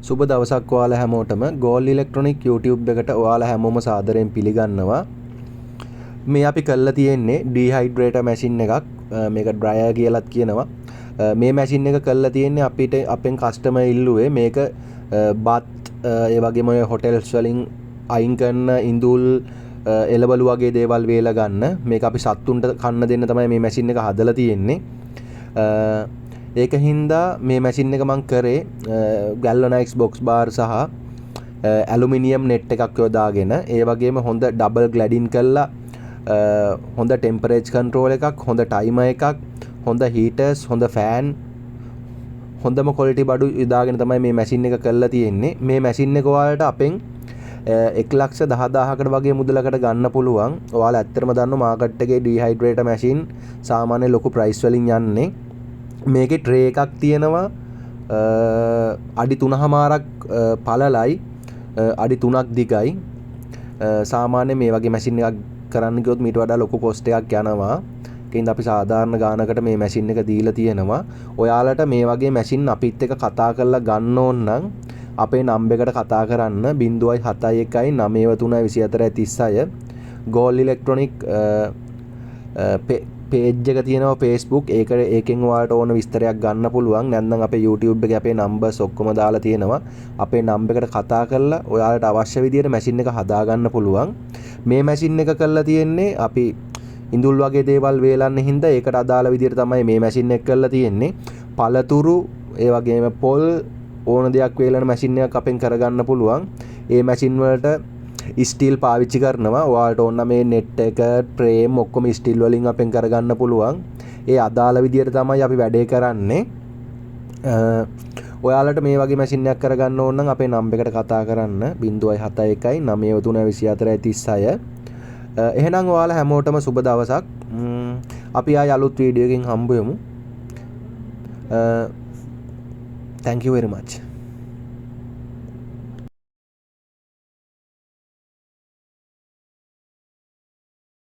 සුබ දවසක් ඔයාලා හැමෝටම. ගෝල් ඉලෙක්ට්‍රොනික් YouTube එකට ඔයාලා හැමෝම සාදරයෙන් පිළිගන්නවා. මේ අපි කරලා තියෙන්නේ ඩීහයිඩ්‍රේටර් මැෂින් එකක්. මේක ඩ්‍රයර් කියලත් කියනවා. මේ මැෂින් එක කරලා තියෙන්නේ අපිට අපෙන් කස්ටමර් ඉල්ලුවේ මේක බත්, ඒ වගේම ඔය හොටෙල්ස් වලින් අයින් කරන ඉඳුල්, එළවලු වගේ දේවල් වේලා ගන්න. මේක අපි සත්තුන්ට කන්න දෙන්න තමයි මේ මැෂින් එක හදලා තියෙන්නේ. ඒක හින්දා මේ මැෂින් එක මං කරේ ගැල්වනයිස් බොක්ස් බාර් සහ ඇලුමිනියම් නෙට් එකක් යොදාගෙන, ඒ වගේම හොඳ ඩබල් ග්ලැඩින් කරලා, හොඳ ටෙම්පරේචර් කන්ට්‍රෝල් එකක්, හොඳ ටයිමර් එකක්, හොඳ හීටර්ස්, හොඳ ෆෑන්, හොඳම ක්වොලිටි බඩු යොදාගෙන තමයි මේ මැෂින් එක කරලා තියෙන්නේ. මේ මැෂින් එක ඔයාලට අපෙන් 1,10,000කට වගේ මුදලකට ගන්න පුළුවන්. ඔයාලා ඇත්තටම දන්නවා මාකට් එකේ ඩීහයිඩ්‍රේටර් මැෂින් සාමාන්‍ය ලොකු ප්‍රයිස් වලින් යන්නේ. මේකේ ට්‍රේ එකක් තියෙනවා, අඩි තුනහමාරක් පළලයි, අඩි 3ක් දිගයි. සාමාන්‍ය මේ වගේ මැෂින් එකක් කරන්න ගියොත් මීට වඩා ලොකු කොස්ට් එකක් යනවා. ඒකින්ද අපි සාධාරණ ගානකට මේ මැෂින් එක දීලා තියෙනවා. ඔයාලට මේ වගේ මැෂින් අපිත් එක්ක කතා කරලා ගන්න ඕන නම් අපේ නම්බර් එකට කතා කරන්න 071 93 24 36. ගෝල් ඉලෙක්ට්‍රොනික් පේජ් එක තියෙනවා Facebook. ඒකෙන් ඔයාලට ඕන විස්තරයක් ගන්න පුළුවන්. නැත්නම් අපේ YouTube එකේ අපේ නම්බර්ස් ඔක්කොම දාලා තියෙනවා. අපේ නම්බර් එකට කතා කරලා ඔයාලට අවශ්‍ය විදියට මැෂින් එක හදා ගන්න පුළුවන්. මේ මැෂින් එක කරලා තියෙන්නේ අපි ඉඳුල් වගේ දේවල් වේලන්න හින්දා ඒකට අදාළ විදියට තමයි මේ මැෂින් එක කරලා තියෙන්නේ. පළතුරු, ඒ වගේම පොල් ඕන දෙයක් වේලන මැෂින් එකක් අපෙන් කරගන්න පුළුවන්. ඒ මැෂින් වලට ස්ටීල් පාවිච්චි කරනවා. ඔයාලට ඕන නම් මේ නෙට් එක, ෆ්‍රේම් ඔක්කොම ස්ටීල් වලින් අපෙන් කරගන්න පුළුවන්. ඒ අදාළ විදියට තමයි අපි වැඩේ කරන්නේ. ඔයාලට මේ වගේ මැෂින් එකක් කරගන්න ඕන නම් අපේ නම්බර් එකට කතා කරන්න 071 93 24 36. එහෙනම් ඔයාලා හැමෝටම සුබ දවසක්. අපි ආයෙ අලුත් වීඩියෝ එකකින් හම්බ වෙමු. Thank you very much.